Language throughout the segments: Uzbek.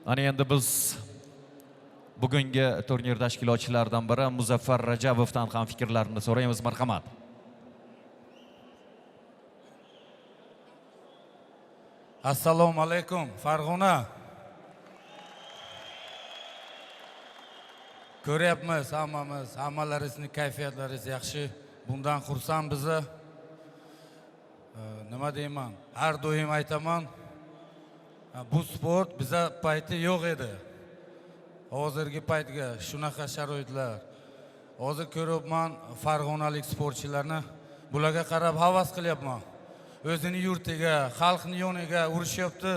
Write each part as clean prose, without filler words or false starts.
Ana endi biz bugungi turnir tashkilotchilaridan biri Muzaffar Rajabovdan ham fikrlarini so'raymiz. Marhamat. Assalomu alaykum, Farg'ona. Ko'ryapmiz hammamiz, hammalaringizni kayfiyatlaringiz yaxshi. Bundan xursand biza. Nima deyman? Har doim aytaman. Bu sport biza payti yo'q edi. Hozirgi paytga shunaqa sharoitlar. Hozir ko'ryapman farg'onalik sportchilarni. Bularga qarab havas qilyapman. O'zini yurtiga, xalqni yoniga urushyapti.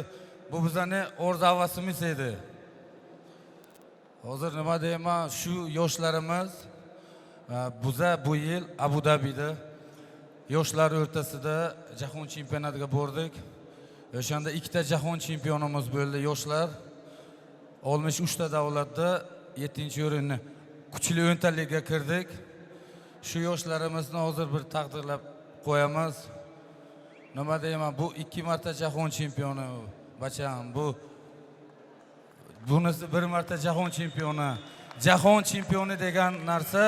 Bu bizani orzu havasimiz edi. Hozir nima deyman, shu yoshlarimiz biza bu yil Abu Dabida yoshlar o'rtasida jahon chempionatiga bordik. O'shanda ikkita jahon chempionimiz bo'ldi yoshlar. 63 ta davlatda 7-o'rinni kuchli o'ntalikka kirdik. Shu yoshlarimizni hozir bir taqdirlab qo'yamiz. Nima deyman, bu 2 marta jahon chempioni bacham, bu bunisi 1 marta jahon chempioni. Jahon chempioni degan narsa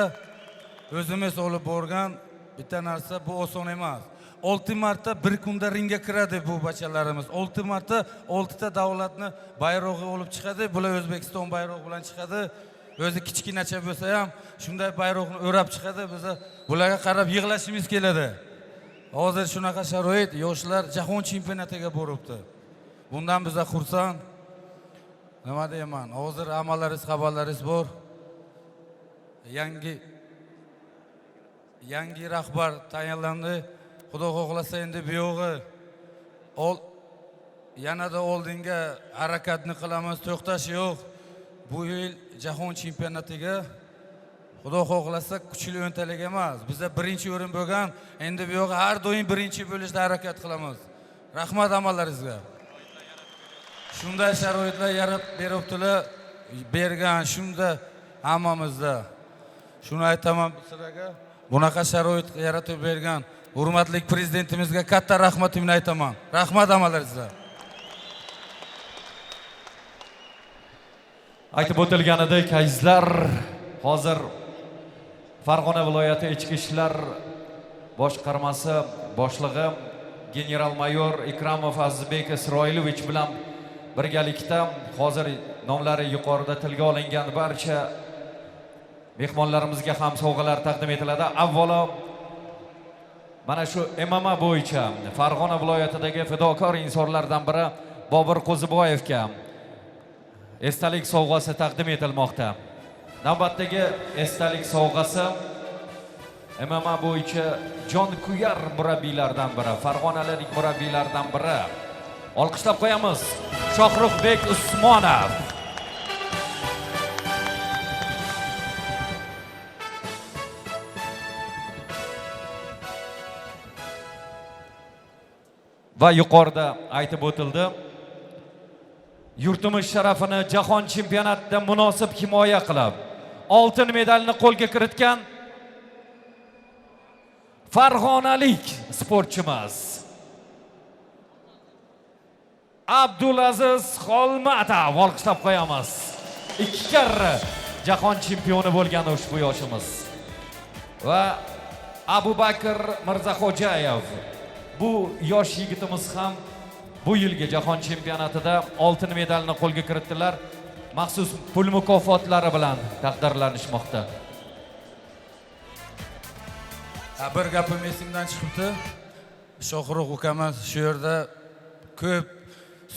o'zimiz olib borgan bitta narsa, bu oson emas. 6 marta bir kunda ringga kiradi bu bachalarimiz. 6 marta 6 ta davlatni bayrog'i olib chiqadi. Bular O'zbekiston bayrog'i bilan chiqadi. O'zi kichkinacha bo'lsa ham shunday bayroqni o'rab chiqadi. Biz bularga qarab yig'lashimiz keladi. Hozir shunaqa sharoit, yoshlar jahon chempionatiga boribdi. Bundan biza xursand. Nima deyman, hozir hammalaringiz xabarlaringiz bor. Yangi rahbar tayinlandi. Xudo xohlasa endi bu yog'i yanada oldinga harakatni qilamiz, to'xtash yo'q. Bu yil jahon chempionatiga Xudo xohlasa kuchli o'ntalik emas. Bizda birinchi o'rin bo'lgan, endi bu yog'i har doim birinchi bo'lishda harakat qilamiz. Rahmat hammalaringizga. Shunday sharoitlar yaratib beribdilar, bergan shunda hammamizda. Shuni aytaman sizlarga, bunaqa sharoit yaratib bergan hurmatli prezidentimizga katta rahmatimni aytaman. Rahmat hammalaringizga. Aytib o'tilganidek, azizlar, hozir Farg'ona viloyati Ichki ishlar boshqarmasi boshlig'i general mayor Ikramov Azizbek Isroilovich bilan birgalikda hozir nomlari yuqorida tilga olingan barcha mehmonlarimizga ham sovg'alar taqdim etiladi. Avvalo mana shu MMA bo'yicha Farg'ona viloyatidagi fidokor insonlardan biri Bobur Qo'ziboyevga esdalik sovg'asi taqdim etilmoqda. Navbatdagi esdalik sovg'asi MMA bo'yicha jonkuyar murabbiylardan biri, farg'onalik murabbiylardan biri. Olqishlab qo'yamiz. Shohruxbek Usmonov. Va yuqorida aytib o'tildi. Yurtimiz sharafini jahon chempionatida munosib himoya qilib, oltin medalni qo'lga kiritgan farg'onalik sportchimiz Abdulaziz Xolmatov, olqishlab qo'yamiz. Ikki karra jahon chempioni bo'lgan ushbu yoshimiz. Va Abu Bakr Mirzaxo'jayev, bu yosh yigitimiz ham bu yilgi jahon chempionatida oltin medalni qo'lga kiritdilar. Maxsus pul mukofotlari bilan taqdirlanishmoqda. Ha, bir gapim esimdan chiqibdi. Shohrux ukamiz shu yerda ko'p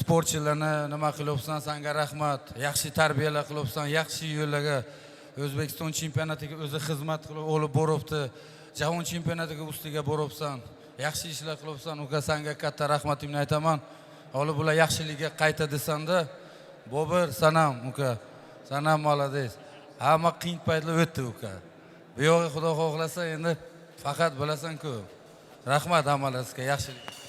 sportchilarni nima qilyapsan, sanga rahmat. Yaxshi tarbiyalar qilyapsan, yaxshi yo'llarga O'zbekiston chempionatiga o'zi xizmat qilib olib boribdi. Jahon chempionatiga ustiga boribsan. Yaxshi ishlar qilyapsan, uka, sanga katta rahmatimni aytaman. Holi bular yaxshiligiga qayta desanda, Bobur, sanam uka, sanam молодец. Hamma qiyin paytlar o'tdi uka. Bu yog'i Xudo xohlasa endi faqat bilasan-ku. Rahmat hammalaringizga, yaxshilik.